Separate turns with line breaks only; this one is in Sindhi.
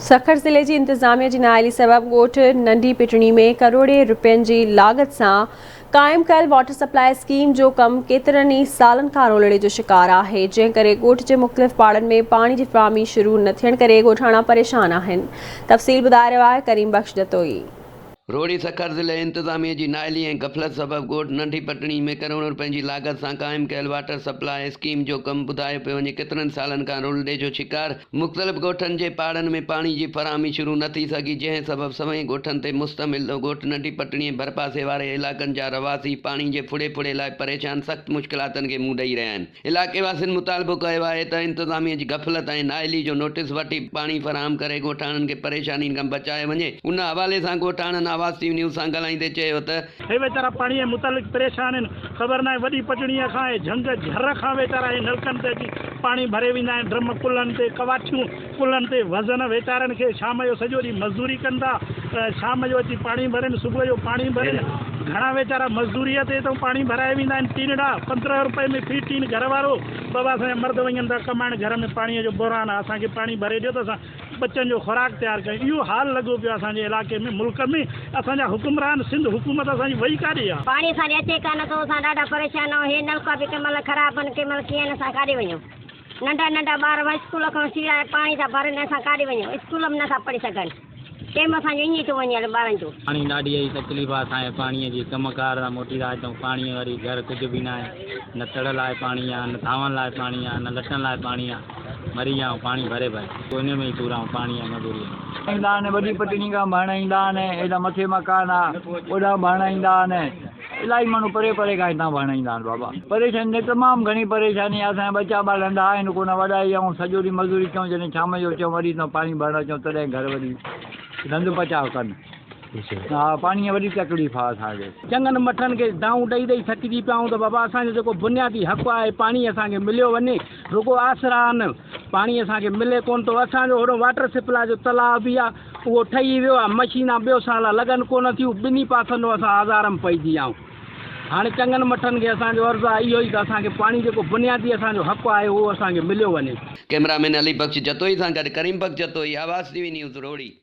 سکر ضلعي جي انتظاميه جي نااهلي سبب ڳوٺ ننڍي پٽڻي ۾ ڪروڙين رپين جي لاڳت سان قائم ڪيل واٽر سپلاء اسڪيم جو ڪم ڪيترن ئي سالن کان رولڙي جو شڪار آهي جنهن ڪري ڳوٺ جي مختلف پاڙن ۾ پاڻي جي فراهمي شروع نه ٿيڻ ڪري ڳوٺاڻا پريشان آهن تفصيل ٻڌائي رهيو آهي ڪريم بخش جتوئي.
روهڙي سکر ضلعي انتظاميه جي نااهلي ۽ غفلت سبب ڳوٺ ننڍي پٽڻي ۾ ڪروڙين رپين جي لاڳت سان قائم ڪيل واٽر سپلاء اسڪيم جو ڪم ٻڌايو پيو وڃي ڪيترن سالن کان رولڙي جو شڪار مختلف ڳوٺن جي پاڙن ۾ پاڻي جي فراهمي شروع نه ٿي سگهي جنهن سبب سوين ڳوٺن تي مشتمل ڳوٺ ننڍي پٽڻي ۽ ڀرپاسي واري علائقن جا رهواسي پاڻي جي ڦڙي ڦڙي لاء پريشان سخت مشڪلاتن کي منهن ڏئي رهيا آهن. علائقي واسين مطالبو ڪيو آهي ته انتظاميه جي غفلت ۽ نااهلي جو نوٽيس وٺي پاڻي فراهم ڪري ڳوٺاڻن کي پريشانين کان بچايو وڃي ان حوالي سان ڳوٺاڻن آواز ٽي وي نيوز سان ڳالهائيندي چيو ته.
هي ويچارا پاڻي متعلق پريشان آهن خبر ناهي وڏي پٽڻيء کان ۽ جهنگ جهر کان ويچارا هي نلڪن تي اچي پاڻي ڀري ويندا آهن ڊرم ڪلهن تي ڪواٺيون ڪلهن تي وزن ويچارن کي شام جو سڄو ڏينهن مزدوري ڪن ٿا شام جو اچي پاڻي ڀرين صبح جو پاڻي ڀرين گهڻا ويچارا مزدوريء تي اتان پاڻي ڀرائي ويندا آهن ٽينڙا 15 روپئي ۾ في ٽين گهر وارو بابا اسان جا مرد وڃن ٿا ڪمائڻ گهر ۾ پاڻيء جو بحران آهي اسان کي پاڻي ڀري ڏيو ته اسان ٻچن جو خوراڪ تيار ڪيون اهو حال لڳو پيو آهي اسان جي علائقي ۾ ملڪ ۾ اسان جا حڪمران سنڌ حڪومت اسان جي وئي ڪاڏي آهي.
پاڻي اسان ڏي اچي ڪانه ٿو اسان ڏاڍا پريشان آهيون هي نلڪا به ڪنهن مهل خراب آهن ڪنهن مهل ڪيئن آهن اسان ڪاڏي وڃون. ننڍا ننڍا ٻار به اسڪول کان سيڙائي پاڻي ٿا ڀرن اسان ڪاڏي وڃون اسڪول به نٿا پڙهي سگهن ٽيم اسان جو ائين ئي ٿو وڃي هلي ٻارن جو.
پاڻي ڏاڍي ئي تڪليف آ اسان کي پاڻي جي ڪم ڪار تان موٽي ٿا اچون پاڻي وري گهر ڪجهه به ناهي نه تڙ لاء پاڻي آ نه ٿانون لاء پاڻي آ نه لٽن لاء پاڻي آ مري ويا آهيون پاڻي ڀري ڀري پوء انهي ۾ ئي پورا آهيون پاڻي ۽ مزوري ۾.
ايندا آهن وڏي پٽڻي کان ڀرڻ ايندا آهن هيڏانهن مٿي مڪان آ اوڏانهن ڀرڻ ايندا آهن. الاهي ماڻهو پري پري کان هتان ڀرڻ ايندا آهن بابا. پريشاني نه تمام گهڻي پريشاني آهي اسان جا ٻچا ٻار ننڍا آهن ڪونه وڏا ئي آهيون سڄو ڏينهن مزوري ڪيون جڏهن شام جو اچون وري هتان پاڻي ڀرڻ اچون تڏهن گهر وڃي ڌنڌ پچاء ڪن ها پاڻي جي وڏي تڪليف آهي اسان کي.
چڱن مٺن کي دانهون ڏئي ڏئي ٿڪجي پيا آهيون ته بابا اسان جو جيڪو بنيادي حق آهي پاڻي اسان کي مليو وڃي رڳو آسرا آهن پاڻي اسان کي ملي ڪونه ٿو اسان جو هوڏو واٽر سپلاء جو تلاء به آهي اهو ٺهي ويو آهي، مشينا ٻيو سال لڳن ڪونه ٿيون، ٻنهي پاسن ڏو اسان آزار م پئجي ويا آهيون. هاڻي چڱن مٺن کي اسان جو عرض آهي اهو ئي ته اسان کي پاڻي جيڪو بنيادي اسان جو حق آهي اهو اسان کي مليو وڃي.
ڪئميرا مين علي بخش جتوئي سان گڏ Karim Bakhsh Jatoi, Awaz T V news, Rohri.